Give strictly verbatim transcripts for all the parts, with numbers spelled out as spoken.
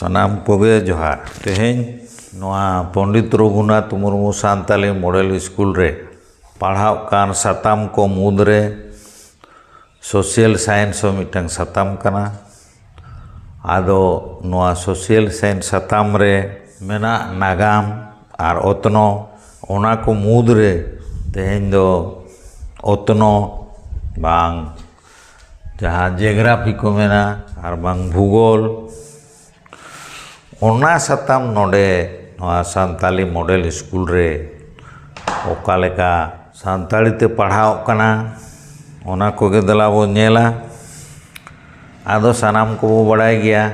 ᱥᱟᱱᱟᱢ ᱠᱚᱜᱮ ᱡᱚᱦᱟᱨ᱾ ᱛᱮᱦᱮᱧ ᱱᱚᱣᱟ ᱯᱚᱱᱰᱤᱛ ᱨᱚᱜᱷᱩᱱᱟᱛᱷ ᱢᱩᱨᱢᱩ ᱥᱟᱱᱛᱟᱞᱤ ᱢᱚᱰᱮᱞ ᱥᱠᱩᱞ ᱨᱮ ᱯᱟᱲᱦᱟᱣᱜ ᱠᱟᱱ ᱥᱟᱛᱟᱢ ᱠᱚ ᱢᱩᱫᱽᱨᱮ ᱥᱳᱥᱤᱭᱟᱞ ᱥᱟᱭᱮᱱᱥ ᱦᱚᱸ ᱢᱤᱫᱴᱟᱝ ᱥᱟᱛᱟᱢ ᱠᱟᱱᱟ᱾ ᱟᱫᱚ ᱱᱚᱣᱟ ᱥᱳᱥᱤᱭᱟᱞ ᱥᱟᱭᱮᱱᱥ ᱥᱟᱛᱟᱢ ᱨᱮ ᱢᱮᱱᱟᱜ ᱱᱟᱜᱟᱢ ᱟᱨ ᱚᱛᱱᱚ, ᱚᱱᱟ ᱠᱚ ᱢᱩᱫᱽᱨᱮ ᱛᱮᱦᱮᱧ ᱫᱚ ᱚᱛᱱᱚ ᱵᱟᱝ ᱡᱟᱦᱟᱸ ᱡᱤᱭᱳᱜᱨᱟᱯᱷᱤ ᱠᱚ ᱢᱮᱱᱟ ᱟᱨ ᱵᱟᱝ ᱵᱷᱩᱜᱳᱞ, ᱚᱱᱟ ᱥᱟᱛᱟᱢ ᱱᱚᱰᱮ ᱱᱚᱣᱟ ᱥᱟᱱᱛᱟᱞᱤ ᱢᱚᱰᱮᱞ ᱥᱠᱩᱞ ᱨᱮ ᱚᱠᱟ ᱞᱮᱠᱟ ᱥᱟᱱᱛᱟᱲᱤ ᱛᱮ ᱯᱟᱲᱦᱟᱣᱜ ᱠᱟᱱᱟ, ᱚᱱᱟ ᱠᱚᱜᱮ ᱫᱮᱞᱟ ᱵᱚ ᱧᱮᱞᱟ᱾ ᱟᱫᱚ ᱥᱟᱱᱟᱢ ᱠᱚᱵᱚ ᱵᱟᱲᱟᱭ ᱜᱮᱭᱟ,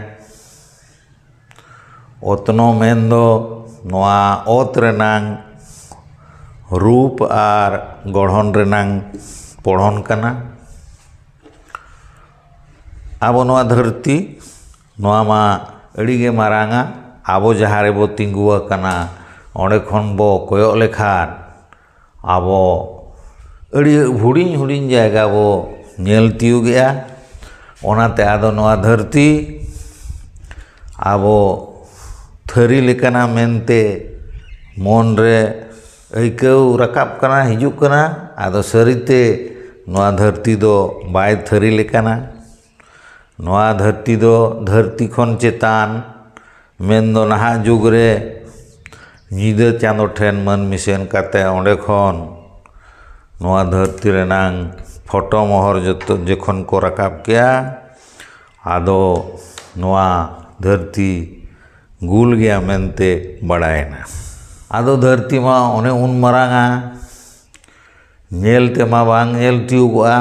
ᱚᱛᱱᱚ ᱢᱮᱱᱫᱚ ᱱᱚᱣᱟ ᱚᱛ ᱨᱮᱱᱟᱝ ᱨᱩᱯ ᱟᱨ ᱜᱚᱲᱦᱚᱱ ᱨᱮᱱᱟᱝ ᱯᱚᱲᱦᱚᱱ ᱠᱟᱱᱟ᱾ ᱟᱵᱚ ᱱᱚᱣᱟ ᱫᱷᱟᱹᱨᱛᱤ, ᱱᱚᱣᱟ ᱢᱟ ᱟᱹᱰᱤ ᱜᱮ ᱢᱟᱨᱟᱝᱟ᱾ ᱟᱵᱚ ᱡᱟᱦᱟᱸ ᱨᱮᱵᱚ ᱛᱤᱸᱜᱩ ᱟᱠᱟᱱᱟ, ᱚᱸᱰᱮ ᱠᱷᱚᱱ ᱵᱚ ᱠᱚᱭᱚᱜ ᱞᱮᱠᱷᱟᱱ ᱟᱵᱚ ᱟᱹᱰᱤ ᱦᱩᱰᱤᱧ ᱦᱩᱰᱤᱧ ᱡᱟᱭᱜᱟ ᱵᱚ ᱧᱮᱞ ᱛᱤᱭᱳᱜᱮᱜᱼᱟ᱾ ᱚᱱᱟᱛᱮ ᱟᱫᱚ ᱱᱚᱣᱟ ᱫᱷᱟᱹᱨᱛᱤ ᱟᱵᱚ ᱛᱷᱟᱹᱨᱤ ᱞᱮᱠᱟᱱᱟ ᱢᱮᱱᱛᱮ ᱢᱚᱱ ᱨᱮ ᱟᱹᱭᱠᱟᱹᱣ ᱨᱟᱠᱟᱵ ᱠᱟᱱᱟ, ᱦᱤᱡᱩᱜ ᱠᱟᱱᱟ᱾ ᱟᱫᱚ ᱥᱟᱹᱨᱤᱛᱮ ᱱᱚᱣᱟ ᱫᱷᱟᱹᱨᱛᱤ ᱫᱚ ᱵᱟᱭ ᱛᱷᱟᱹᱨᱤ ᱞᱮᱠᱟᱱᱟ᱾ ᱱᱚᱣᱟ ᱫᱷᱟᱹᱨᱛᱤ ᱫᱚ ᱫᱷᱟᱹᱨᱛᱤ ᱠᱷᱚᱱ ᱪᱮᱛᱟᱱ, ᱢᱮᱱᱫᱚ ᱱᱟᱦᱟᱜ ᱡᱩᱜᱽ ᱨᱮ ᱧᱤᱫᱟᱹ ᱪᱟᱸᱫᱚ ᱴᱷᱮᱱ ᱢᱟᱹᱱᱢᱤ ᱥᱮᱱ ᱠᱟᱛᱮ ᱚᱸᱰᱮ ᱠᱷᱚᱱ ᱱᱚᱣᱟ ᱫᱷᱟᱹᱨᱛᱤ ᱨᱮᱱᱟᱝ ᱯᱷᱚᱴᱚ ᱢᱚᱦᱚᱨ ᱡᱚᱛᱚ ᱡᱚᱠᱷᱚᱱ ᱠᱚ ᱨᱟᱠᱟᱵ ᱠᱮᱜᱼᱟ, ᱟᱫᱚ ᱱᱚᱣᱟ ᱫᱷᱟᱹᱨᱛᱤ ᱜᱩᱞ ᱜᱮᱭᱟ ᱢᱮᱱᱛᱮ ᱵᱟᱲᱟᱭᱮᱱᱟ᱾ ᱟᱫᱚ ᱫᱷᱟᱹᱨᱛᱤ ᱢᱟ ᱚᱱᱮ ᱩᱱ ᱢᱟᱨᱟᱝᱟ, ᱧᱮᱞ ᱛᱮᱢᱟ ᱵᱟᱝ ᱧᱮᱞ ᱛᱤᱭᱳᱜᱚᱜᱼᱟ,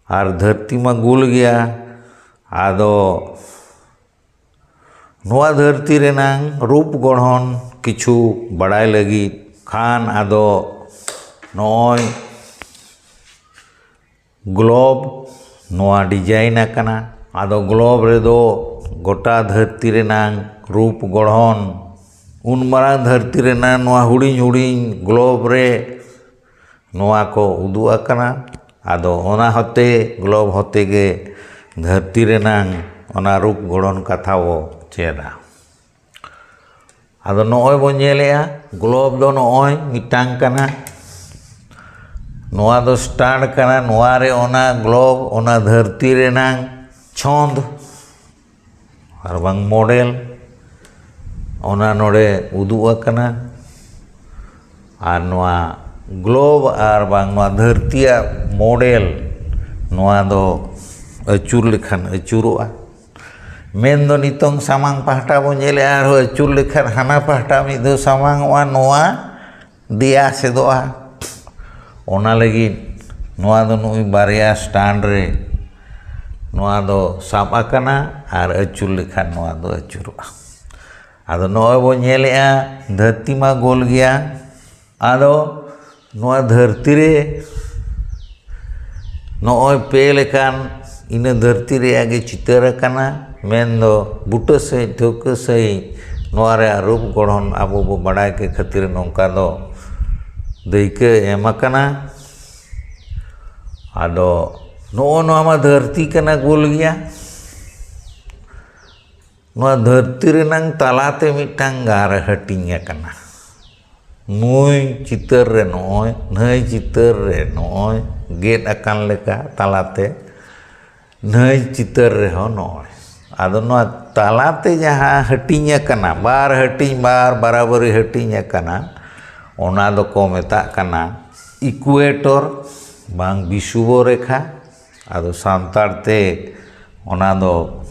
ᱟᱨ ᱫᱷᱟᱹᱨᱛᱤ ᱢᱟ ᱜᱩᱞ ᱜᱮᱭᱟ᱾ ᱟᱫᱚ ᱱᱚᱣᱟ ᱫᱷᱟᱹᱨᱛᱤ ᱨᱮᱱᱟᱝ ᱨᱩᱯ ᱜᱚᱲᱦᱚᱱ ᱠᱤᱪᱷᱩ ᱵᱟᱲᱟᱭ ᱞᱟᱹᱜᱤᱫ ᱠᱷᱟᱱ ᱟᱫᱚ ᱱᱚᱜᱼᱚᱭ ᱜᱞᱳᱵᱽ ᱱᱚᱣᱟ ᱰᱤᱡᱟᱭᱤᱱ ᱟᱠᱟᱱᱟ᱾ ᱟᱫᱚ ᱜᱞᱳᱵᱽ ᱨᱮᱫᱚ ᱜᱚᱴᱟ ᱫᱷᱟᱹᱨᱛᱤ ᱨᱮᱱᱟᱝ ᱨᱩᱯ ᱜᱚᱲᱦᱚᱱ, ᱩᱱ ᱢᱟᱨᱟᱝ ᱫᱷᱟᱹᱨᱛᱤ ᱨᱮᱱᱟᱝ ᱱᱚᱣᱟ ᱦᱩᱰᱤᱧ ᱦᱩᱰᱤᱧ ᱜᱞᱳᱵᱽ ᱨᱮ ᱱᱚᱣᱟ ᱠᱚ ᱩᱫᱩᱜ ᱟᱠᱟᱱᱟ᱾ ᱟᱫᱚ ᱚᱱᱟ ᱦᱚᱛᱮ, ᱜᱞᱳᱵᱽ ᱦᱚᱛᱮ ᱜᱮ ᱫᱷᱟᱹᱨᱛᱤ ᱨᱮᱱᱟᱝ ᱚᱱᱟ ᱨᱩᱯ ᱜᱚᱲᱦᱚᱱ ᱠᱟᱛᱷᱟ ᱵᱚ ᱪᱮᱫᱟ᱾ ᱟᱫᱚ ᱱᱚᱜᱼᱚᱭ ᱵᱚᱱ ᱧᱮᱞᱮᱜᱼᱟ, ᱜᱞᱳᱵ ᱫᱚ ᱱᱚᱜᱼᱚᱭ ᱢᱤᱫᱴᱟᱝ ᱠᱟᱱᱟ, ᱱᱚᱣᱟ ᱫᱚ ᱥᱴᱟᱱᱰ ᱠᱟᱱᱟ, ᱱᱚᱣᱟ ᱨᱮ ᱚᱱᱟ ᱜᱞᱳᱵ, ᱚᱱᱟ ᱫᱷᱟᱹᱨᱛᱤ ᱨᱮᱱᱟᱝ ᱪᱷᱚᱸᱫᱽ ᱟᱨ ᱵᱟᱝ ᱢᱚᱰᱮᱞ, ᱚᱱᱟ ᱱᱚᱰᱮ ᱩᱫᱩᱜ ᱟᱠᱟᱱᱟ᱾ ᱟᱨ ᱱᱚᱣᱟ ᱜᱞᱳᱵ ᱟᱨ ᱵᱟᱝ ᱱᱚᱣᱟ ᱫᱷᱟᱹᱨᱛᱤᱭᱟᱜ ᱢᱚᱰᱮᱞ, ᱱᱚᱣᱟ ᱫᱚ ᱟᱹᱪᱩᱨ ᱞᱮᱠᱷᱟᱱ ᱟᱹᱪᱩᱨᱚᱜᱼᱟ᱾ ᱢᱮᱱᱫᱚ ᱱᱤᱛᱚᱝ ᱥᱟᱢᱟᱝ ᱯᱟᱦᱴᱟ ᱵᱚᱱ ᱧᱮᱞᱮᱜᱼᱟ, ᱟᱨᱦᱚᱸ ᱟᱹᱪᱩᱨ ᱞᱮᱠᱷᱟᱱ ᱦᱟᱱᱟ ᱯᱟᱦᱴᱟ ᱢᱤᱫ ᱫᱷᱟᱣ ᱥᱟᱢᱟᱝᱚᱜᱼᱟ, ᱱᱚᱣᱟ ᱫᱮᱭᱟ ᱥᱮᱫᱚᱜᱼᱟ᱾ ᱚᱱᱟ ᱞᱟᱹᱜᱤᱫ ᱱᱚᱣᱟ ᱫᱚ ᱱᱩᱭ ᱵᱟᱨᱭᱟ ᱥᱴᱟᱱᱰ ᱨᱮ ᱱᱚᱣᱟ ᱫᱚ ᱥᱟᱵ ᱟᱠᱟᱱᱟ ᱟᱨ ᱟᱹᱪᱩᱨ ᱞᱮᱠᱷᱟᱱ ᱱᱚᱣᱟ ᱫᱚ ᱟᱹᱪᱩᱨᱚᱜᱼᱟ᱾ ᱟᱫᱚ ᱱᱚᱜᱼᱚᱭ ᱵᱚᱱ ᱧᱮᱞᱮᱜᱼᱟ, ᱫᱷᱟᱹᱨᱛᱤ ᱢᱟ ᱜᱳᱞ ᱜᱮᱭᱟ᱾ ᱟᱫᱚ ᱱᱚᱣᱟ ᱫᱷᱟᱹᱨᱛᱤ ᱨᱮ ᱱᱚᱜᱼᱚᱭ ᱯᱮ ᱞᱮᱠᱟᱱ ᱤᱱᱟᱹ ᱫᱷᱟᱹᱨᱛᱤ ᱨᱮᱭᱟᱜ ᱜᱮ ᱪᱤᱛᱟᱹᱨ ᱟᱠᱟᱱᱟ, ᱢᱮᱱᱫᱚ ᱵᱩᱴᱟᱹ ᱥᱟᱺᱦᱤᱡ, ᱴᱷᱟᱹᱣᱠᱟᱹ ᱥᱟᱺᱦᱤᱡ ᱱᱚᱣᱟ ᱨᱮᱭᱟᱜ ᱨᱩᱯ ᱜᱚᱲᱦᱚᱱ ᱟᱵᱚ ᱵᱚ ᱵᱟᱰᱟᱭ ᱠᱮᱫ ᱠᱷᱟᱹᱛᱤᱨ ᱱᱚᱝᱠᱟ ᱫᱚ ᱫᱟᱹᱭᱠᱟᱹ ᱮᱢ ᱟᱠᱟᱱᱟ᱾ ᱟᱫᱚ ᱱᱚᱜᱼᱚ ᱱᱚᱣᱟ ᱢᱟ ᱫᱷᱟᱹᱨᱛᱤ ᱠᱟᱱᱟ, ᱜᱳᱞ ᱜᱮᱭᱟ᱾ ᱱᱚᱣᱟ ᱫᱷᱟᱹᱨᱛᱤ ᱨᱮᱱᱟᱝ ᱛᱟᱞᱟᱛᱮ ᱢᱤᱫᱴᱟᱝ ᱜᱟᱨ ᱦᱟᱹᱴᱤᱧ ᱟᱠᱟᱱᱟ᱾ ᱱᱩᱭ ᱪᱤᱛᱟᱹᱨ ᱨᱮ ᱱᱚᱜᱼᱚᱭ, ᱱᱟᱹᱭ ᱪᱤᱛᱟᱹᱨ ᱨᱮ ᱱᱚᱜᱼᱚᱭ, ᱜᱮᱫ ᱟᱠᱟᱱ ᱞᱮᱠᱟ ᱛᱟᱞᱟᱛᱮ ᱱᱟᱹᱭ ᱪᱤᱛᱟᱹᱨ ᱨᱮᱦᱚᱸ ᱱᱚᱜᱼᱚᱭ᱾ ᱟᱫᱚ ᱱᱚᱣᱟ ᱛᱟᱞᱟᱛᱮ ᱡᱟᱦᱟᱸ ᱦᱟᱹᱴᱤᱧ ᱟᱠᱟᱱᱟ, ᱵᱟᱨ ᱦᱟᱹᱴᱤᱧ, ᱵᱟᱨ ᱵᱟᱨᱟᱵᱟᱹᱨᱤ ᱦᱟᱹᱴᱤᱧ ᱟᱠᱟᱱᱟ, ᱚᱱᱟ ᱫᱚᱠᱚ ᱢᱮᱛᱟᱜ ᱠᱟᱱᱟ ᱤᱠᱩᱭᱮᱴᱚᱨ ᱵᱟᱝ ᱵᱤᱥᱩᱵᱚ ᱨᱮᱠᱷᱟ᱾ ᱟᱫᱚ ᱥᱟᱱᱛᱟᱲ ᱛᱮ ᱚᱱᱟ ᱫᱚ,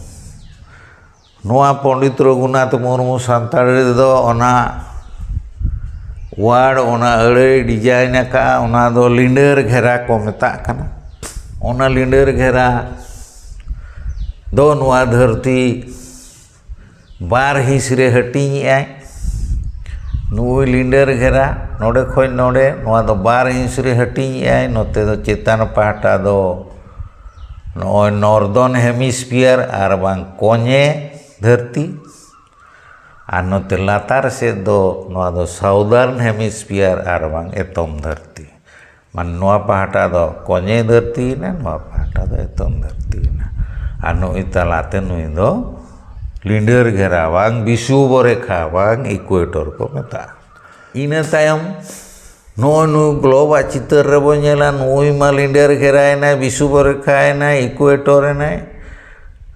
ᱱᱚᱣᱟ ᱯᱚᱱᱰᱤᱛ ᱨᱚᱜᱷᱩᱱᱟᱛᱷ ᱢᱩᱨᱢᱩ ᱥᱟᱱᱛᱟᱲᱤ ᱨᱮᱫᱚ ᱚᱱᱟ ᱣᱟᱨᱰ, ᱚᱱᱟ ᱟᱹᱲᱟᱹᱭ ᱰᱤᱡᱟᱭᱤᱱ ᱟᱠᱟᱫᱼᱟ, ᱚᱱᱟ ᱫᱚ ᱞᱤᱸᱰᱟᱹᱨ ᱜᱷᱮᱨᱟ ᱠᱚ ᱢᱮᱛᱟᱜ ᱠᱟᱱᱟ᱾ ᱚᱱᱟ ᱞᱤᱸᱰᱟᱹᱨ ᱜᱷᱮᱨᱟ ᱫᱚ ᱱᱚᱣᱟ ᱫᱷᱟᱹᱨᱛᱤ ᱵᱟᱨ ᱦᱤᱸᱥ ᱨᱮ ᱦᱟᱹᱴᱤᱧᱮᱜᱼᱟᱭ᱾ ᱱᱩᱭ ᱞᱤᱸᱰᱟᱹᱨ ᱜᱷᱮᱨᱟ ᱱᱚᱰᱮ ᱠᱷᱚᱱ ᱱᱚᱰᱮ, ᱱᱚᱣᱟ ᱫᱚ ᱵᱟᱨ ᱦᱤᱸᱥ ᱨᱮ ᱦᱟᱹᱴᱤᱧᱮᱜᱼᱟᱭ᱾ ᱱᱚᱛᱮ ᱫᱚ ᱪᱮᱛᱟᱱ ᱯᱟᱦᱴᱟ ᱫᱚ ᱱᱚᱜᱼᱚᱭ ᱱᱚᱨᱫᱚᱱ ᱦᱮᱢᱤᱥᱯᱷᱤᱭᱟᱨ ᱟᱨ ᱵᱟᱝ ᱠᱚᱧᱮ ᱫᱷᱟᱹᱨᱛᱤ, ᱟᱨ ᱱᱚᱛᱮ ᱞᱟᱛᱟᱨ ᱥᱮᱫ ᱫᱚ ᱱᱚᱣᱟ ᱫᱚ ᱥᱟᱣᱫᱟᱨᱱ ᱦᱮᱢᱤᱥᱯᱷᱤᱭᱟᱨ ᱟᱨ ᱵᱟᱝ ᱮᱛᱚᱢ ᱫᱷᱟᱹᱨᱛᱤ᱾ ᱢᱟᱱᱮ ᱱᱚᱣᱟ ᱯᱟᱦᱴᱟ ᱫᱚ ᱠᱚᱧᱮ ᱫᱷᱟᱹᱨᱛᱤᱭᱮᱱᱟ, ᱱᱚᱣᱟ ᱯᱟᱦᱴᱟ ᱫᱚ ᱮᱛᱚᱢ ᱫᱷᱟᱹᱨᱛᱤᱭᱮᱱᱟ᱾ ᱟᱨ ᱱᱩᱭ ᱛᱟᱞᱟᱛᱮ ᱱᱩᱭ ᱫᱚ ᱞᱤᱸᱰᱟᱹᱨ ᱜᱷᱮᱨᱟ ᱵᱟᱝ ᱵᱤᱥᱩᱵᱚ ᱨᱮᱠᱷᱟ ᱵᱟᱝ ᱤᱠᱩᱭᱮᱴᱚᱨ ᱠᱚ ᱢᱮᱛᱟᱜᱼᱟ᱾ ᱤᱱᱟᱹ ᱛᱟᱭᱚᱢ ᱱᱚᱜᱼᱚᱭ ᱱᱩᱭ ᱜᱞᱳᱵᱟᱜ ᱪᱤᱛᱟᱹᱨ ᱨᱮᱵᱚᱱ ᱧᱮᱞᱟ, ᱱᱩᱭ ᱢᱟ ᱞᱤᱸᱰᱟᱹᱨ ᱜᱷᱮᱨᱟᱭᱮᱱᱟᱭ, ᱵᱤᱥᱩᱵᱚ ᱨᱮᱠᱷᱟᱭᱮᱱᱟᱭ, ᱤᱠᱩᱭᱮᱴᱚᱨ ᱮᱱᱟᱭ᱾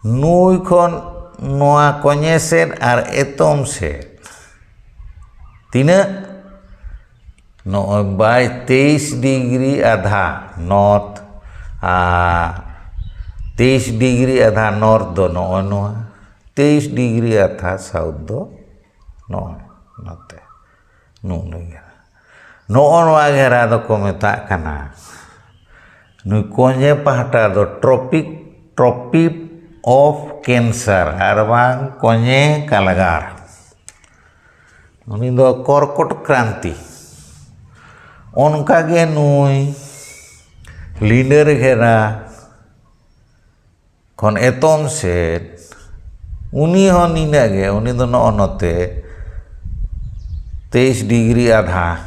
ᱱᱩᱭ ᱠᱷᱚᱱ ᱱᱚᱣᱟ ᱠᱚᱧᱮ ᱥᱮᱫ ᱟᱨ ᱮᱛᱚᱢ ᱥᱮᱫ ᱛᱤᱱᱟᱹᱜ? ᱱᱚᱜᱼᱚᱭ ᱵᱟᱭ ᱛᱮᱭᱤᱥ ᱰᱤᱜᱽᱨᱤ ᱟᱫᱷᱟ ᱱᱚᱨᱛᱷ, ᱟᱨ ᱛᱮᱭᱤᱥ ᱰᱤᱜᱽᱨᱤ ᱟᱫᱷᱟ ᱱᱚᱨᱛᱷ ᱫᱚ ᱱᱚᱜᱼᱚᱭ ᱱᱚᱣᱟ, ᱛᱮᱭᱤᱥ ᱰᱤᱜᱽᱨᱤ ᱟᱫᱷᱟ ᱥᱟᱣᱩᱛᱷ ᱫᱚ ᱱᱚᱜᱼᱚᱭ ᱱᱚᱛᱮ, ᱱᱩᱜᱼᱩ ᱱᱩᱭ ᱜᱷᱮᱨᱟ᱾ ᱱᱚᱜᱼᱚ ᱱᱚᱣᱟ ᱜᱷᱮᱨᱟ ᱫᱚᱠᱚ ᱢᱮᱛᱟᱜ ᱠᱟᱱᱟ ᱱᱩᱭ ᱠᱚᱧᱮ ᱯᱟᱦᱴᱟ ᱫᱚ ᱴᱨᱚᱯᱤᱠ, ᱴᱨᱚᱯᱤᱠ ᱚᱯᱷ ᱠᱮᱱᱥᱟᱨ ᱟᱨ ᱵᱟᱝ ᱠᱚᱧᱮ ᱠᱟᱞᱜᱟᱨ᱾ ᱩᱱᱤ ᱫᱚ ᱠᱚᱨᱠᱚᱴ ᱠᱨᱟᱱᱛᱤ᱾ ᱚᱱᱠᱟᱜᱮ ᱱᱩᱭ ᱞᱤᱸᱰᱟᱹᱨ ᱜᱷᱮᱨᱟ ᱠᱷᱚᱱ ᱮᱛᱚᱢ ᱥᱮᱫ ᱩᱱᱤ ᱦᱚᱸ ᱱᱤᱱᱟᱹᱜ ᱜᱮ, ᱩᱱᱤ ᱫᱚ ᱱᱚᱜᱼᱚ ᱱᱚᱛᱮ ᱛᱮᱭᱤᱥ ᱰᱤᱜᱽᱨᱤ ᱟᱫᱷᱟ,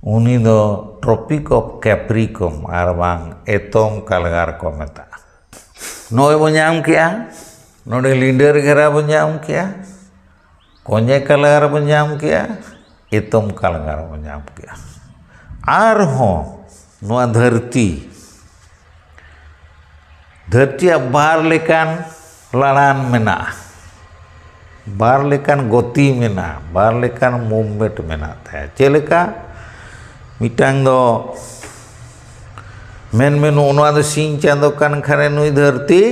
ᱩᱱᱤ ᱫᱚ ᱴᱨᱚᱯᱤᱠ ᱚᱯᱷ ᱠᱮᱯᱨᱤᱠᱚᱢ ᱟᱨ ᱵᱟᱝ ᱮᱛᱚᱢ ᱠᱟᱞᱜᱟᱨ ᱠᱚ ᱢᱮᱛᱟᱜᱼᱟ᱾ ᱱᱚᱜᱼᱚᱭ ᱵᱚ ᱧᱟᱢ ᱠᱮᱜᱼᱟ, ᱱᱚᱰᱮ ᱞᱤᱸᱰᱟᱹᱨ ᱜᱷᱮᱨᱟ ᱵᱚ ᱧᱟᱢ ᱠᱮᱜᱼᱟ, ᱠᱚᱧᱮ ᱠᱟᱞᱜᱟᱨ ᱵᱚ ᱧᱟᱢ ᱠᱮᱜᱼᱟ, ᱮᱛᱚᱢ ᱠᱟᱞᱜᱟᱨ ᱵᱚ ᱧᱟᱢ ᱠᱮᱜᱼᱟ᱾ ᱟᱨᱦᱚᱸ ᱱᱚᱣᱟ ᱫᱷᱟᱹᱨᱛᱤ, ᱫᱷᱟᱹᱨᱛᱤᱭᱟᱜ ᱵᱟᱨ ᱞᱮᱠᱟᱱ ᱞᱟᱲᱟᱱ ᱢᱮᱱᱟᱜᱼᱟ, ᱵᱟᱨ ᱞᱮᱠᱟᱱ ᱜᱚᱛᱤ ᱢᱮᱱᱟᱜᱼᱟ, ᱵᱟᱨ ᱞᱮᱠᱟᱱ ᱢᱩᱵᱷᱢᱮᱱᱴ ᱢᱮᱱᱟᱜ ᱛᱟᱭᱟ᱾ ᱪᱮᱫ ᱞᱮᱠᱟ? ᱢᱤᱫᱴᱟᱝ ᱫᱚ ᱢᱮᱱ ᱢᱮ, ᱱᱚᱜᱼᱚ ᱱᱚᱣᱟ ᱫᱚ ᱥᱤᱧ ᱪᱟᱸᱫᱚ ᱠᱟᱱ ᱠᱷᱟᱱᱮ ᱱᱩᱭ ᱫᱷᱟᱹᱨᱛᱤ,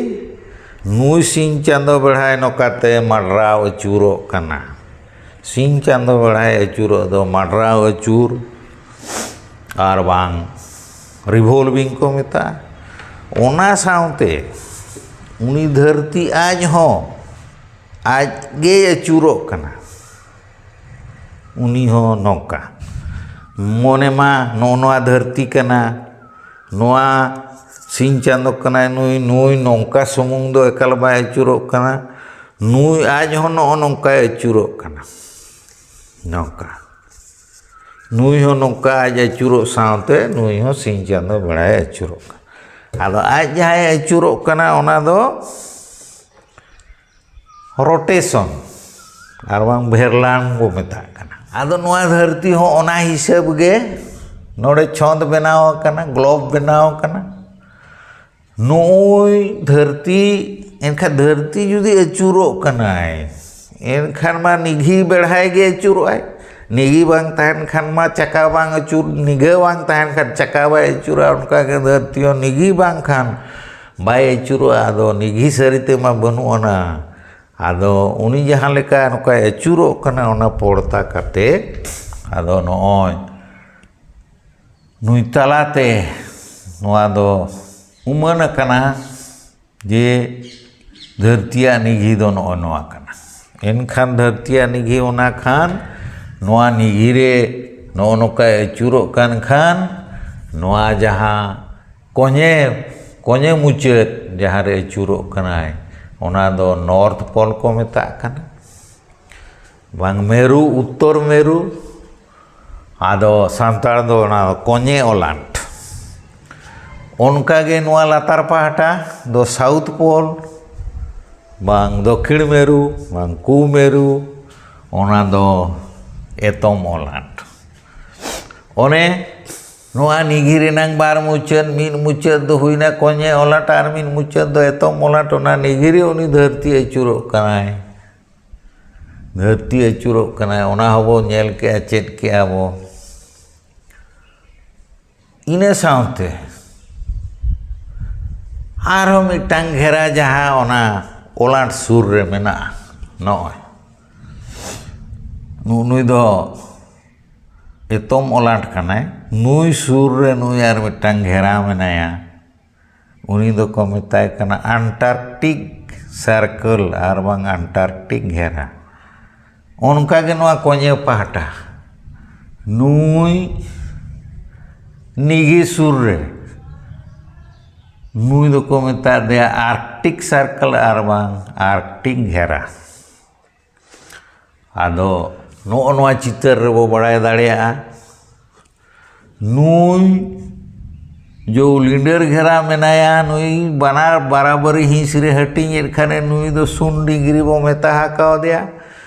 ᱱᱩᱭ ᱥᱤᱧ ᱪᱟᱸᱫᱚ ᱵᱮᱲᱦᱟᱭ ᱱᱚᱝᱠᱟᱛᱮ ᱢᱟᱰᱨᱟᱣ ᱟᱹᱪᱩᱨᱚᱜ ᱠᱟᱱᱟ᱾ ᱥᱤᱧ ᱪᱟᱸᱫᱚ ᱵᱮᱲᱦᱟᱭ ᱟᱹᱪᱩᱨᱚᱜ ᱫᱚ ᱢᱟᱰᱨᱟᱣ ᱟᱹᱪᱩᱨ ᱟᱨ ᱵᱟᱝ ᱨᱤᱵᱷᱚᱞᱵᱷᱤᱝ ᱠᱚ ᱢᱮᱛᱟᱜᱼᱟ᱾ ᱚᱱᱟ ᱥᱟᱶᱛᱮ ᱩᱱᱤ ᱫᱷᱟᱹᱨᱛᱤ ᱟᱡ ᱦᱚᱸ ᱟᱡ ᱜᱮᱭ ᱟᱹᱪᱩᱨᱚᱜ ᱠᱟᱱᱟ᱾ ᱩᱱᱤ ᱦᱚᱸ ᱱᱚᱝᱠᱟ, ᱢᱚᱱᱮ ᱢᱟ ᱱᱚᱜᱼᱚ ᱱᱚᱣᱟ ᱫᱷᱟᱹᱨᱛᱤ ᱠᱟᱱᱟ, ᱱᱚᱣᱟ ᱥᱤᱧ ᱪᱟᱸᱫᱚ ᱠᱟᱱᱟᱭ ᱱᱩᱭ, ᱱᱩᱭ ᱱᱚᱝᱠᱟ ᱥᱩᱢᱩᱝ ᱫᱚ ᱮᱠᱟᱞ ᱵᱟᱭ ᱟᱹᱪᱩᱨᱚᱜ ᱠᱟᱱᱟ, ᱱᱩᱭ ᱟᱡ ᱦᱚᱸ ᱱᱚᱜᱼᱚ ᱱᱚᱝᱠᱟᱭ ᱟᱹᱪᱩᱨᱚᱜ ᱠᱟᱱᱟ᱾ ᱱᱚᱝᱠᱟ ᱱᱩᱭ ᱦᱚᱸ ᱱᱚᱝᱠᱟ ᱟᱡ ᱟᱹᱪᱩᱨᱚᱜ ᱥᱟᱶᱛᱮ ᱱᱩᱭ ᱦᱚᱸ ᱥᱤᱧ ᱪᱟᱸᱫᱚ ᱵᱮᱲᱟᱭ ᱟᱹᱪᱩᱨᱚᱜ ᱠᱟᱱᱟ᱾ ᱟᱫᱚ ᱟᱡ ᱡᱟᱦᱟᱸᱭ ᱟᱹᱪᱩᱨᱚᱜ ᱠᱟᱱᱟ, ᱚᱱᱟ ᱫᱚ ᱨᱳᱴᱮᱥᱚᱱ ᱟᱨ ᱵᱟᱝ ᱵᱷᱮᱨᱞᱟᱱ ᱵᱚ ᱢᱮᱛᱟᱜ ᱠᱟᱱᱟ᱾ ᱟᱫᱚ ᱱᱚᱣᱟ ᱫᱷᱟᱹᱨᱛᱤ ᱦᱚᱸ ᱚᱱᱟ ᱦᱤᱥᱟᱹᱵ ᱜᱮ ᱱᱚᱰᱮ ᱪᱷᱚᱸᱫᱽ ᱵᱮᱱᱟᱣ ᱟᱠᱟᱱᱟ, ᱜᱞᱳᱵᱽ ᱵᱮᱱᱟᱣ ᱟᱠᱟᱱᱟ᱾ ᱱᱩᱭ ᱫᱷᱟᱹᱨᱛᱤ, ᱮᱱᱠᱷᱟᱱ ᱫᱷᱟᱹᱨᱛᱤ ᱡᱩᱫᱤ ᱟᱹᱪᱩᱨᱚᱜ ᱠᱟᱱᱟᱭ, ᱮᱱᱠᱷᱟᱱ ᱢᱟ ᱱᱤᱜᱷᱤ ᱵᱮᱲᱦᱟᱭ ᱜᱮ ᱟᱹᱪᱩᱨᱚᱜᱼᱟᱭ᱾ ᱱᱤᱜᱷᱤ ᱵᱟᱝ ᱛᱟᱦᱮᱱ ᱠᱷᱟᱱ ᱢᱟ ᱪᱟᱠᱟ ᱵᱟᱝ ᱟᱹᱪᱩᱨ, ᱱᱤᱜᱷᱟᱹ ᱵᱟᱝ ᱛᱟᱦᱮᱱ ᱠᱷᱟᱱ ᱪᱟᱠᱟ ᱵᱟᱭ ᱟᱹᱪᱩᱨᱟ᱾ ᱚᱱᱠᱟᱜᱮ ᱫᱷᱟᱹᱨᱛᱤ ᱦᱚᱸ ᱱᱤᱜᱷᱤ ᱵᱟᱝ ᱠᱷᱟᱱ ᱵᱟᱭ ᱟᱹᱪᱩᱨᱚᱜᱼᱟ᱾ ᱟᱫᱚ ᱱᱤᱜᱷᱤ ᱥᱟᱹᱨᱤ ᱛᱮᱢᱟ ᱵᱟᱹᱱᱩᱜ ᱟᱱᱟ᱾ ᱟᱫᱚ ᱩᱱᱤ ᱡᱟᱦᱟᱸ ᱞᱮᱠᱟ ᱱᱚᱝᱠᱟᱭ ᱟᱹᱪᱩᱨᱚᱜ ᱠᱟᱱᱟ, ᱚᱱᱟ ᱯᱚᱲᱛᱟ ᱠᱟᱛᱮ, ᱟᱫᱚ ᱱᱚᱜᱼᱚᱭ ᱱᱩᱭ ᱛᱟᱞᱟᱛᱮ ᱱᱚᱣᱟ ᱫᱚ ᱩᱢᱟᱹᱱ ᱟᱠᱟᱱᱟ ᱡᱮ ᱫᱷᱟᱹᱨᱛᱤᱭᱟᱜ ᱱᱤᱜᱷᱤ ᱫᱚ ᱱᱚᱜᱼᱚ ᱱᱚᱣᱟ ᱠᱟᱱᱟ᱾ ᱮᱱᱠᱷᱟᱱ ᱫᱷᱟᱹᱨᱛᱤᱭᱟᱜ ᱱᱤᱜᱷᱤ ᱚᱱᱟ ᱠᱷᱟᱱ, ᱱᱚᱣᱟ ᱱᱤᱜᱷᱤ ᱨᱮ ᱱᱚᱜᱼᱚ ᱱᱚᱝᱠᱟᱭ ᱟᱹᱪᱩᱨᱚᱜ ᱠᱟᱱ ᱠᱷᱟᱱ, ᱱᱚᱣᱟ ᱡᱟᱦᱟᱸ ᱠᱚᱧᱮ, ᱠᱚᱧᱮ ᱢᱩᱪᱟᱹᱫ ᱡᱟᱦᱟᱸ ᱨᱮ ᱟᱹᱪᱩᱨᱚᱜ ᱠᱟᱱᱟᱭ, ᱚᱱᱟ ᱫᱚ ᱱᱚᱨᱛᱷ ᱯᱳᱞ ᱠᱚ ᱢᱮᱛᱟᱜ ᱠᱟᱱᱟ, ᱵᱟᱝ ᱢᱮᱨᱩ, ᱩᱛᱛᱚᱨ ᱢᱮᱨᱩ᱾ ᱟᱫᱚ ᱥᱟᱱᱛᱟᱲ ᱫᱚ ᱚᱱᱟ ᱫᱚ ᱠᱚᱧᱮ ᱚᱞᱟᱱᱴ᱾ ᱚᱱᱠᱟᱜᱮ ᱱᱚᱣᱟ ᱞᱟᱛᱟᱨ ᱯᱟᱦᱴᱟ ᱫᱚ ᱥᱟᱣᱩᱛᱷ ᱯᱳᱞ, ᱵᱟᱝ ᱫᱚᱠᱠᱷᱤᱬ ᱢᱮᱨᱩ, ᱵᱟᱝ ᱠᱩ ᱢᱮᱨᱩ, ᱚᱱᱟ ᱫᱚ ᱮᱛᱚᱢ ᱚᱞᱟᱱᱴ᱾ ᱚᱱᱮ ᱱᱚᱣᱟ ᱱᱤᱜᱷᱤ ᱨᱮᱱᱟᱝ ᱵᱟᱨ ᱢᱩᱪᱟᱹᱫ, ᱢᱤᱫ ᱢᱩᱪᱟᱹᱫ ᱫᱚ ᱦᱩᱭᱱᱟ ᱠᱚᱧᱮ ᱚᱞᱟᱴ ᱟᱨ ᱢᱤᱫ ᱢᱩᱪᱟᱹᱫ ᱫᱚ ᱮᱛᱚᱢ ᱚᱞᱟᱴ᱾ ᱚᱱᱟ ᱱᱤᱜᱷᱤ ᱨᱮ ᱩᱱᱤ ᱫᱷᱟᱹᱨᱛᱤ ᱟᱹᱪᱩᱨᱚᱜ ᱠᱟᱱᱟᱭ, ᱫᱷᱟᱹᱨᱛᱤ ᱟᱹᱪᱩᱨᱚᱜ ᱠᱟᱱᱟᱭ, ᱚᱱᱟ ᱦᱚᱸᱵᱚ ᱧᱮᱞ ᱠᱮᱜᱼᱟ, ᱪᱮᱫ ᱠᱮᱜᱼᱟ ᱵᱚ᱾ ᱤᱱᱟᱹ ᱥᱟᱶᱛᱮ ᱟᱨᱦᱚᱸ ᱢᱤᱫᱴᱟᱝ ᱜᱷᱮᱨᱟ, ᱡᱟᱦᱟᱸ ᱚᱱᱟ ᱚᱞᱟᱴ ᱥᱩᱨ ᱨᱮ ᱢᱮᱱᱟᱜᱼᱟ, ᱱᱚᱜᱼᱚᱭ ᱱᱩ-, ᱱᱩᱭ ᱫᱚ ᱮᱛᱚᱢ ᱚᱞᱟᱴ ᱠᱟᱱᱟᱭ᱾ ᱱᱩᱭ ᱥᱩᱨ ᱨᱮ ᱱᱩᱭ ᱟᱨ ᱢᱤᱫᱴᱟᱝ ᱜᱷᱮᱨᱟ ᱢᱮᱱᱟᱭᱟ, ᱩᱱᱤ ᱫᱚᱠᱚ ᱢᱮᱛᱟᱭ ᱠᱟᱱᱟ ᱟᱱᱴᱟᱨᱠᱴᱤᱠ ᱥᱟᱨᱠᱮᱞ ᱟᱨ ᱵᱟᱝ ᱟᱱᱴᱟᱨᱠᱴᱤᱠ ᱜᱷᱮᱨᱟ᱾ ᱚᱱᱠᱟᱜᱮ ᱱᱚᱣᱟ ᱠᱚᱧᱮ ᱯᱟᱦᱴᱟ ᱱᱩᱭ ᱱᱤᱜᱷᱤ ᱥᱩᱨ ᱨᱮ ᱱᱩᱭ ᱫᱚᱠᱚ ᱢᱮᱛᱟ ᱫᱮᱭᱟ ᱟᱨᱠᱴᱤᱠ ᱥᱟᱨᱠᱮᱞ ᱟᱨ ᱵᱟᱝ ᱟᱨᱠᱴᱤᱠ ᱜᱷᱮᱨᱟ᱾ ᱟᱫᱚ ᱱᱚᱜᱼᱚ ᱱᱚᱣᱟ ᱪᱤᱛᱟᱹᱨ ᱨᱮᱵᱚ ᱵᱟᱲᱟᱭ ᱫᱟᱲᱮᱭᱟᱜᱼᱟ, ᱱᱩᱭ ᱡᱚ ᱞᱤᱸᱰᱟᱹᱨ ᱜᱷᱮᱨᱟ ᱢᱮᱱᱟᱭᱟ, ᱱᱩᱭ ᱵᱟᱱᱟᱨ ᱵᱟᱨᱟᱵᱟᱨᱤ ᱦᱤᱸᱥ ᱨᱮ ᱦᱟᱹᱴᱤᱧᱮᱫ ᱠᱷᱟᱱᱮ ᱱᱩᱭ ᱫᱚ ᱥᱩᱱ ᱰᱤᱜᱽᱨᱤ ᱵᱚ ᱢᱮᱛᱟ ᱟᱠᱟᱣᱟᱫᱮᱭᱟ᱾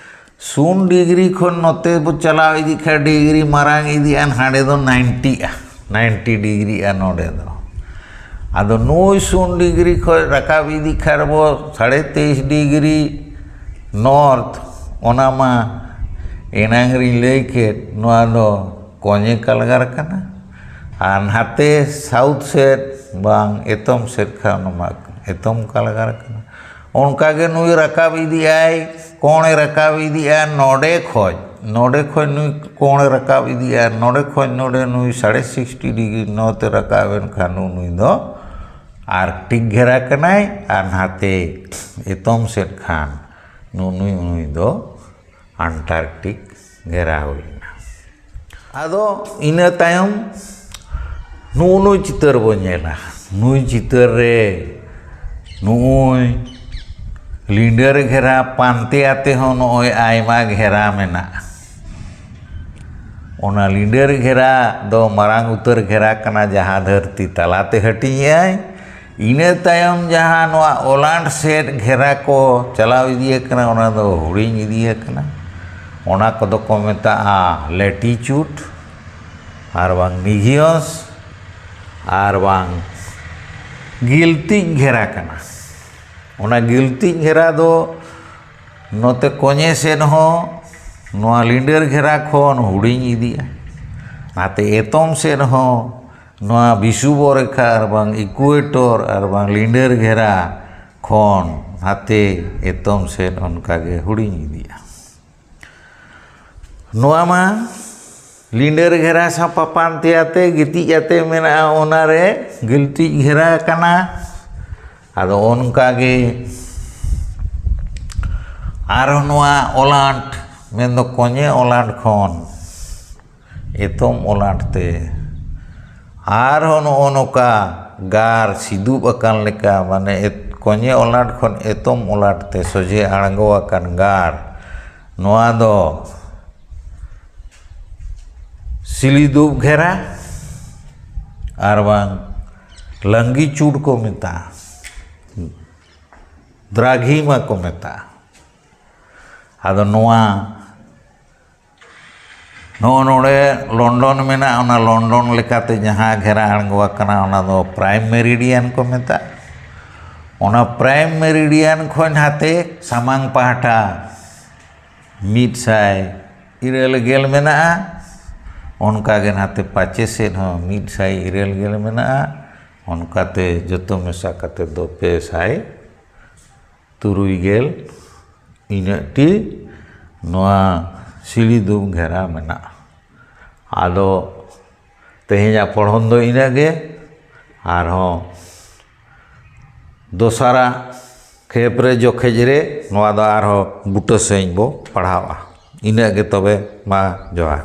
ᱥᱩᱱ ᱰᱤᱜᱽᱨᱤ ᱠᱷᱚᱱ ᱱᱚᱛᱮ ᱵᱚ ᱪᱟᱞᱟᱣ ᱤᱫᱤᱜ ᱠᱷᱟᱱ ᱰᱤᱜᱽᱨᱤ ᱢᱟᱨᱟᱝ ᱤᱫᱤᱜᱼᱟ, ᱦᱟᱸᱰᱮ ᱫᱚ ᱱᱟᱭᱤᱱᱴᱤᱜᱼᱟ, ᱱᱟᱭᱤᱱᱴᱤ ᱰᱤᱜᱽᱨᱤᱜᱼᱟ ᱱᱚᱰᱮ ᱫᱚ᱾ ᱟᱫᱚ ᱱᱩᱭ ᱥᱩᱱ ᱰᱤᱜᱽᱨᱤ ᱠᱷᱚᱱ ᱨᱟᱠᱟᱵ ᱤᱫᱤᱜ ᱠᱷᱟᱱ ᱵᱚ ᱥᱟᱲᱮ ᱛᱮᱭᱤᱥ ᱰᱤᱜᱽᱨᱤ ᱱᱚᱨᱛᱷ, ᱚᱱᱟ ᱢᱟ ᱮᱱᱟᱝ ᱨᱤᱧ ᱞᱟᱹᱭ ᱠᱮᱫ, ᱱᱚᱣᱟ ᱫᱚ ᱠᱚᱧᱮ ᱠᱟᱞᱜᱟᱨ ᱠᱟᱱᱟ᱾ ᱟᱨ ᱱᱟᱛᱮ ᱥᱟᱣᱩᱛᱷ ᱥᱮᱫ ᱵᱟᱝ ᱮᱛᱚᱢ ᱥᱮᱫ ᱠᱷᱟᱱ ᱚᱱᱟ ᱢᱟ ᱮᱛᱚᱢ ᱠᱟᱞᱜᱟᱨ ᱠᱟᱱᱟ᱾ ᱚᱱᱠᱟ ᱜᱮ ᱱᱩᱭ ᱨᱟᱠᱟᱵ ᱤᱫᱤᱜᱼᱟᱭ, ᱠᱚᱬᱮ ᱨᱟᱠᱟᱵ ᱤᱫᱤᱜᱼᱟ ᱱᱚᱰᱮ ᱠᱷᱚᱡ, ᱱᱚᱰᱮ ᱠᱷᱚᱡ ᱱᱩᱭ ᱠᱚᱬᱮ ᱨᱟᱠᱟᱵ ᱤᱫᱤᱜᱼᱟ, ᱱᱚᱰᱮ ᱠᱷᱚᱡ ᱱᱚᱰᱮ ᱱᱩᱭ ᱥᱟᱲᱮ ᱥᱤᱠᱥᱴᱤ ᱰᱤᱜᱽᱨᱤ ᱱᱚᱛᱮ ᱨᱟᱠᱟᱵ ᱮᱱ ᱠᱷᱟᱱ ᱱᱩᱭ ᱫᱚ ᱟᱨᱠᱴᱤᱠ ᱜᱷᱮᱨᱟ ᱠᱟᱱᱟᱭ, ᱟᱨ ᱱᱟᱛᱮ ᱮᱛᱚᱢ ᱥᱮᱫ ᱠᱷᱟᱱ ᱱᱩᱭ, ᱱᱩᱭ ᱫᱚ ᱟᱱᱴᱟᱨᱠᱴᱤᱠ ᱜᱷᱮᱨᱟ ᱦᱩᱭ ᱮᱱᱟ᱾ ᱟᱫᱚ ᱤᱱᱟᱹ ᱛᱟᱭᱚᱢ ᱱᱩᱜᱼᱩ ᱱᱩᱭ ᱪᱤᱛᱟᱹᱨ ᱵᱚᱱ ᱧᱮᱞᱟ᱾ ᱱᱩᱭ ᱪᱤᱛᱟᱹᱨ ᱨᱮ ᱱᱩᱜᱼᱩᱭ ᱞᱤᱸᱰᱟᱹᱨ ᱜᱷᱮᱨᱟ ᱯᱟᱱᱛᱮ ᱟᱛᱮ ᱦᱚᱸ ᱱᱚᱜᱼᱚᱭ ᱟᱭᱢᱟ ᱜᱷᱮᱨᱟ ᱢᱮᱱᱟᱜᱼᱟ᱾ ᱚᱱᱟ ᱞᱤᱸᱰᱟᱹᱨ ᱜᱷᱮᱨᱟ ᱫᱚ ᱢᱟᱨᱟᱝ ᱩᱛᱟᱹᱨ ᱜᱷᱮᱨᱟ ᱠᱟᱱᱟ, ᱡᱟᱦᱟᱸ ᱫᱷᱟᱹᱨᱛᱤ ᱛᱟᱞᱟᱛᱮ ᱦᱟᱹᱴᱤᱧᱮᱜᱼᱟᱭ᱾ ᱤᱱᱟᱹ ᱛᱟᱭᱚᱢ ᱡᱟᱦᱟᱸ ᱱᱚᱣᱟ ᱚᱞᱟᱱᱰ ᱥᱮᱫ ᱜᱷᱮᱨᱟ ᱠᱚ ᱪᱟᱞᱟᱣ ᱤᱫᱤ ᱟᱠᱟᱱᱟ, ᱚᱱᱟ ᱫᱚ ᱦᱩᱰᱤᱧ ᱤᱫᱤ ᱟᱠᱟᱱᱟ᱾ ᱚᱱᱟ ᱠᱚᱫᱚ ᱠᱚ ᱢᱮᱛᱟᱜᱼᱟ ᱞᱮᱴᱤᱪᱩᱰ, ᱟᱨ ᱵᱟᱝ ᱱᱤᱜᱷᱤᱭᱚᱥ, ᱟᱨ ᱵᱟᱝ ᱜᱤᱞᱛᱤᱡ ᱜᱷᱮᱨᱟ ᱠᱟᱱᱟ᱾ ᱚᱱᱟ ᱜᱤᱞᱛᱤᱡ ᱜᱷᱮᱨᱟ ᱫᱚ ᱱᱚᱛᱮ ᱠᱚᱧᱮ ᱥᱮᱫ ᱦᱚᱸ ᱱᱚᱣᱟ ᱞᱤᱸᱰᱟᱹᱨ ᱜᱷᱮᱨᱟ ᱠᱷᱚᱱ ᱦᱩᱰᱤᱧ ᱤᱫᱤᱜᱼᱟ, ᱱᱟᱛᱮ ᱮᱛᱚᱢ ᱥᱮᱫ ᱦᱚᱸ ᱱᱚᱣᱟ ᱵᱤᱥᱩᱵᱚ ᱨᱮᱠᱷᱟ ᱟᱨ ᱵᱟᱝ ᱤᱠᱩᱭᱮᱴᱚᱨ ᱟᱨ ᱵᱟᱝ ᱞᱤᱸᱰᱟᱹᱨ ᱜᱷᱮᱨᱟ ᱠᱷᱚᱱ ᱱᱟᱛᱮ ᱮᱛᱚᱢ ᱥᱮᱫ ᱚᱱᱠᱟ ᱜᱮ ᱦᱩᱰᱤᱧ ᱤᱫᱤᱜᱼᱟ᱾ ᱱᱚᱣᱟ ᱢᱟ ᱞᱤᱸᱰᱟᱹᱨ ᱜᱷᱮᱨᱟ ᱥᱟᱶ ᱯᱟᱯᱟᱱ ᱛᱮ ᱟᱛᱮ, ᱜᱤᱛᱤᱡ ᱟᱛᱮ ᱢᱮᱱᱟᱜᱼᱟ, ᱚᱱᱟᱨᱮ ᱜᱤᱞᱛᱤᱡ ᱜᱷᱮᱨᱟ ᱠᱟᱱᱟ᱾ ᱟᱫᱚ ᱚᱱᱠᱟ ᱜᱮ ᱟᱨᱦᱚᱸ ᱱᱚᱣᱟ ᱚᱞᱟᱱᱴ, ᱢᱮᱱᱫᱚ ᱠᱚᱧᱮ ᱚᱞᱟᱱᱴ ᱠᱷᱚᱱ ᱮᱛᱚᱢ ᱚᱞᱟᱱᱴ ᱛᱮ ᱟᱨᱦᱚᱸ ᱱᱚᱜᱼᱚ ᱱᱚᱝᱠᱟ ᱜᱟᱨ ᱥᱤᱫᱩᱵ ᱟᱠᱟᱱ ᱞᱮᱠᱟ, ᱢᱟᱱᱮ ᱮᱛ-, ᱠᱚᱧᱮ ᱚᱞᱟᱱᱴ ᱠᱷᱚᱱ ᱮᱛᱚᱢ ᱚᱞᱟᱱᱴ ᱛᱮ ᱥᱚᱡᱷᱮ ᱟᱬᱜᱚ ᱟᱠᱟᱱ ᱜᱟᱨ, ᱱᱚᱣᱟ ᱫᱚ ᱥᱤᱞᱤᱫᱩᱵ ᱜᱷᱮᱨᱟ ᱟᱨ ᱵᱟᱝ ᱞᱟᱝᱜᱤᱪᱩᱰ ᱠᱚ ᱢᱮᱛᱟᱜᱼᱟ, ᱫᱨᱟᱜᱷᱤᱢᱟ ᱠᱚ ᱢᱮᱛᱟᱜᱼᱟ᱾ ᱟᱫᱚ ᱱᱚᱣᱟ ᱱᱚᱜᱼᱚ ᱱᱚᱰᱮ ᱞᱚᱱᱰᱚᱱ ᱢᱮᱱᱟᱜᱼᱟ, ᱚᱱᱟ ᱞᱚᱱᱰᱚᱱ ᱞᱮᱠᱟᱛᱮ ᱡᱟᱦᱟᱸ ᱜᱷᱮᱨᱟ ᱟᱬᱜᱚ ᱟᱠᱟᱱᱟ, ᱚᱱᱟ ᱫᱚ ᱯᱨᱟᱭᱤᱢ ᱢᱮᱨᱤᱰᱤᱭᱟᱱ ᱠᱚ ᱢᱮᱛᱟᱜᱼᱟ᱾ ᱚᱱᱟ ᱯᱨᱟᱭᱤᱢ ᱢᱮᱨᱤᱰᱤᱭᱟᱱ ᱠᱷᱚᱱ ᱱᱟᱛᱮ ᱥᱟᱢᱟᱝ ᱯᱟᱦᱴᱟ ᱢᱤᱫ ᱥᱟᱭ ᱤᱨᱟᱹᱞ ᱜᱮᱞ ᱢᱮᱱᱟᱜᱼᱟ, ᱚᱱᱠᱟᱜᱮ ᱱᱟᱛᱮ ᱯᱟᱪᱮ ᱥᱮᱫ ᱦᱚᱸ ᱢᱤᱫ ᱥᱟᱭ ᱤᱨᱟᱹᱞ ᱜᱮᱞ ᱢᱮᱱᱟᱜᱼᱟ, ᱚᱱᱠᱟᱛᱮ ᱡᱚᱛᱚ ᱢᱮᱥᱟ ᱠᱟᱛᱮ ᱫᱚ ᱯᱮ ᱥᱟᱭ ᱛᱩᱨᱩᱭ ᱜᱮᱞ ᱤᱱᱟᱹᱜ ᱴᱤ ᱱᱚᱣᱟ ᱥᱤᱲᱤ ᱫᱩᱵ ᱜᱷᱮᱨᱟ ᱢᱮᱱᱟᱜᱼᱟ᱾ ᱟᱫᱚ ᱛᱮᱦᱮᱧᱟᱜ ᱯᱚᱲᱦᱚᱱ ᱫᱚ ᱤᱱᱟᱹᱜ ᱜᱮ᱾ ᱟᱨᱦᱚᱸ ᱫᱚᱥᱟᱨᱟᱜ ᱠᱷᱮᱯ ᱨᱮ ᱡᱚᱠᱷᱮᱡ ᱨᱮ ᱱᱚᱣᱟ ᱫᱚ ᱟᱨᱦᱚᱸ ᱵᱩᱴᱟᱹ ᱥᱟᱺᱦᱤᱡ ᱵᱚ ᱯᱟᱲᱦᱟᱣᱟ᱾ ᱤᱱᱟᱹᱜ ᱜᱮ ᱛᱚᱵᱮ, ᱢᱟ ᱡᱚᱦᱟᱨ᱾